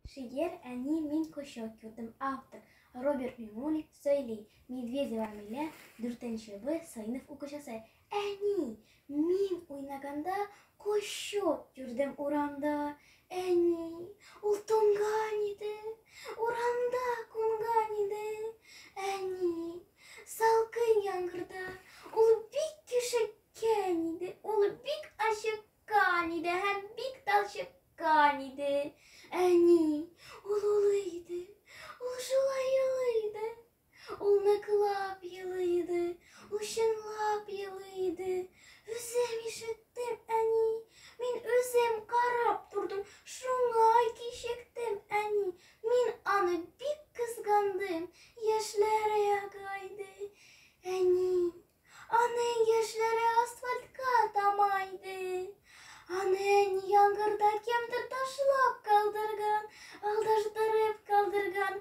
Шигырь Әни, мин кочак күрдем. Автор Роберт Миңнуллин сөйли. Медведева Амилә, 4 Б сыйныф укучысы. Әни, мин уйнаганда кочак күрдем урамда. Әни, ул туңган иде, урамда кунган иде. Әни, салкын яңгырда ул бик кишеккән иде, ул бик ачыккан иде һәм бик талчыккан иде. Әни, ул улый иде, ул шулай елый иде. Ул ныклап елый иде, ул чынлап елый иде. Үзем ишеттем, әни, мин үзем карап тордым, шуңа кичектем, әни. Мин аны бик кызгандым, яшьләре ага иде. Әни, аның яшьләре асфальтка тама иде. Аны әни яңгырда кемдер ташлап калдырган, алдаштырып калдырган.